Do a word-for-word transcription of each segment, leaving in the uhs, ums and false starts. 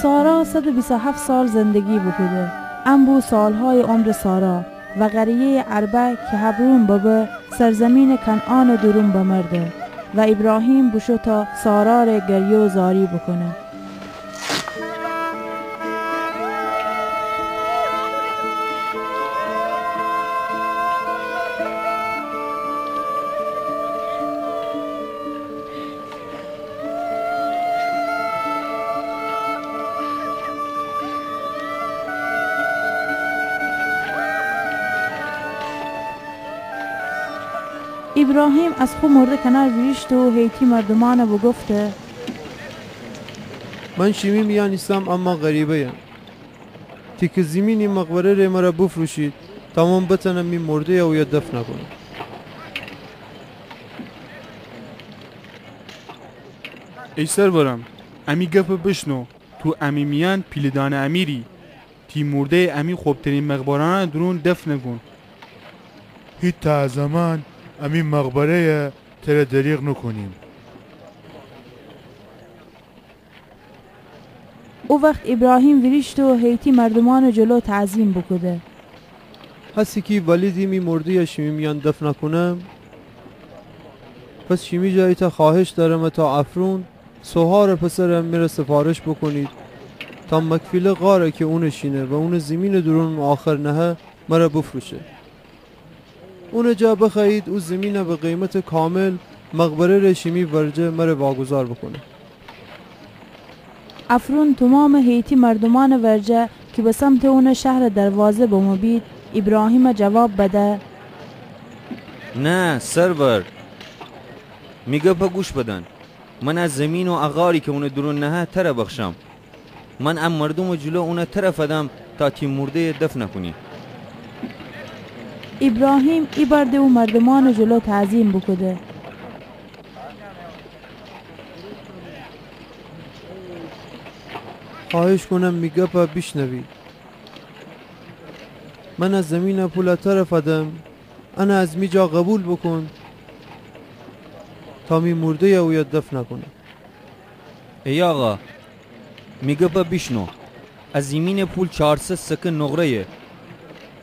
سارا صد و بیست و هفت سال زندگی بوکوده. ان بو سالهای عمرٚ سارا و قریهٔ اربع کی حبرون ببه، سرزمینٚ کنعانٚ دورون بمرده و ایبراهیم بوشو تا سارا ره گریه و زاری بوکونه. ایبراهیم از خو مرده کنار ویریشته و حیتی مردومأن بوگفته: من شیمی میأن ایسم، اما غریبه‌یم. تیکه زیمینی مقبره ره مر بوفروشید، تا من بتأنم می مرده‌ی اویه دفن کونم. ای سرورم، امی گپ بیشنو. تو امی میأن پیله‌دأنٚ امیری. تی مرده‌ی امی خوبترین مقبره‌یأنٚ دورون دفن کون. هیتأ زمان امی مقبره‌ی تر دریغ نوکونیم. او وخت ایبراهیم ویریشته و حیتی مردومأنٚ جلو تعظیم بوکوده: هسه کی ولیدی می مرده‌ی شیمی میأن دفن کونم، پس شیمی جا ایتأ خوأهش دأرم تا افرون، سوهارٚ پسر، مر سفارش بوکونید تا مکفیله غار کی اون شینه و اونٚ زیمینٚ دورون اون آخر نهه، مر بوفروشه. اونٚ جا بخوأیید او زیمین به قیمتٚ کامل مقبره ره شیمی ورجه مر واگذار بوکونه. افرون تومامٚ حیتی مردومأنٚ ورجه کی به سمتٚ اونٚ شهرٚ دروازه بمو بید، ایبراهیم جواب بده: نه، سرور، می گپ گوش بدن. من ا زیمین و ا غاری کی اونٚ دورون نهه تر بخشم. من ا مردومٚ جلو اون تر فدم تا تی مرده‌ی دفن کونی. ایبراهیم ایبار د او مردومأنٚ جلو تعظیم بوکوده. خوأهش کونم می گپ بیشنوید. من ا زیمین پول تر فدم، ان از می جا قبول بوکون تا می مرده‌ی اویه دفن کونم. ای آقا، می گپ بیشنو. ا زیمینٚ پول چارصد سکه نقره‌یه.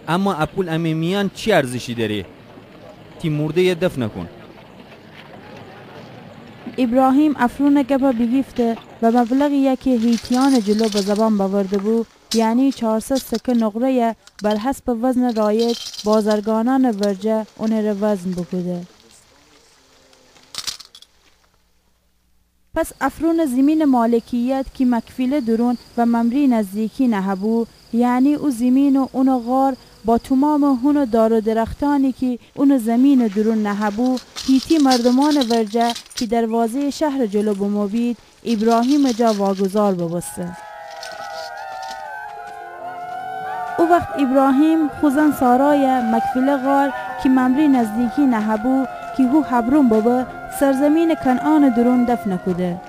اما ا پول امی میأن چی ارزشی دأره؟ تی مرده‌ی دفن کون. ایبراهیم افرونٚ گپ بیگیفته و مبلغیی کی حیتیأنٚ جلو به زبان بأورده‌بو، یعنی چارصد سکه نقره‌یی، بر حسبٚ وزنٚ رایج بازرگانأنٚ ورجه اونٚ ره وزن بوکوده. پس افرونٚ زیمینٚ مالکیت کی مکفیله دورون و ممری نزدیکی نهه‌بو، یعنی او زیمین و اونٚ غار با تومامٚ هونٚ دار و درختأنی کی اونٚ زیمینٚ دورون نهه‌بو، حیتی مردومأنٚ ورجه کی دروازه‌یٚ شهرٚ جلو بمو بید، ایبراهیمٚ جا واگذار بوبوسته. او وخت ایبراهیم خو زن سارای مکفیله غار کی ممری نزدیکی نهه‌بو کی هو حبرون ببه، سرزیمینٚ کنعانٚ دورون دفن کوده.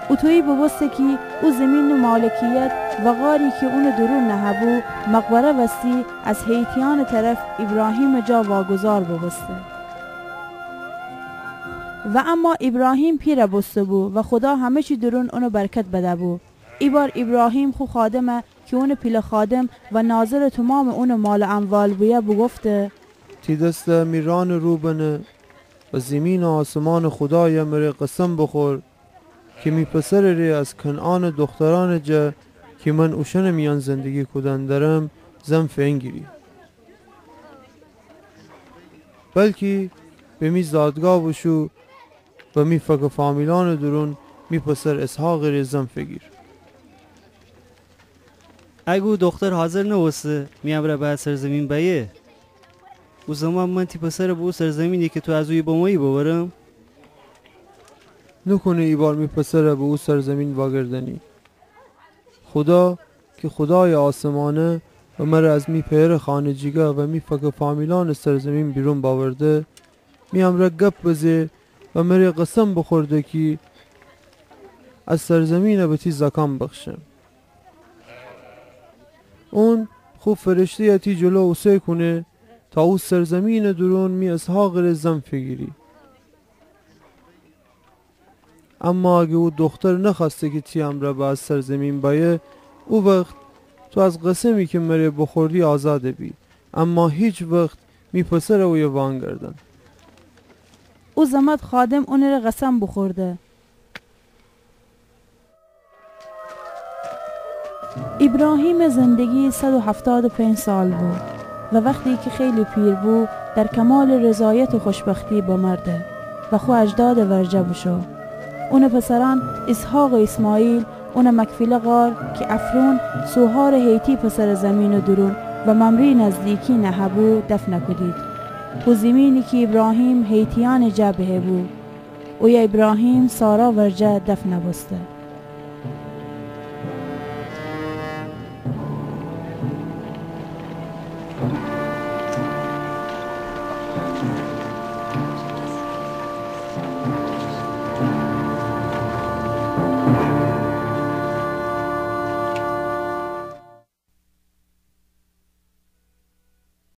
اوطویی بوبوسته کی او زیمینٚ مالکیت و غاری کی اونٚ دورون نهه‌بو، مقبره وستی از حیتیأنٚ طرف ایبراهیمٚ جا واگذار بوبوسته. و اما ایبراهیم پیر بوسته‌بو و خودا همه چی دورون اون برکت بده‌بو. ایبار ایبراهیم خو خادم کی اونٚ پیله خادم و ناظرٚ تومامٚ اونٚ مال و اموال بویه بوگفته: تی دس می رانٚ رو بنه و زیمین و آسمانٚ خودای مره قسم بوخور کی می پسرٚ ره از کنعانٚ دوخترأنٚ جا کی من اوشأنٚ میأن زندگی کودن درم، زن فینگیری. بلکی به می زادگاه بوشو و می فک و فامیلأنٚ دورون می پسر اسحاقٚ ره زن فیگیر. اگه او دوختر حاضر نوبوسته می امرأ به ا سرزیمین بأیه، او زمان من تی پسر به او سرزیمینی کی تو از اویه بمویی ببرم؟ نوکونه ایبار می پسر به او سرزیمین وأگردأنی. خودا کی خودایٚ آسمانه و مره از می پئرٚ خانه جیگا و می فک و فامیلأنٚ سرزیمین بیرون بأورده، می امرأ گپ بزه و مره قسم بوخورده کی ا سرزیمین به تی زأکأن بخشم. اون خو فرشته‌ی تی جلو اوسه کونه تا او سرزیمینٚ دورون می اسحاقٚ ره زن فیگیری. اما اگر او دختر نخوأسته کی تی امرأ به ا سرزیمین بأیه، او وخت تو از قسمی کی مره بوخوردی آزاد بی، اما هیچ وخت می پسر اویه وانگردأن. او زمأت خادم اونٚره قسم بوخورده. ایبراهیمٚ زندگی صد و هفتاد و پنج سال بو و وختی کی خیلی پیر بو، در کمالٚ رضایت و خوشبختی بمرده و خو اجدادٚ ورجه بوشو. اونٚ پسرأن اسحاق و اسماعیل اونٚ مکفیله غار کی عفرون سوهارٚ حیتی پسرٚ زیمینٚ دورون و ممری نزدیکی نهه‌بو دفن کودید. او زیمینی کی ایبراهیم حیتیأنٚ جا بهه بو، اویه ایبراهیم سارا ورجه دفن بوسته.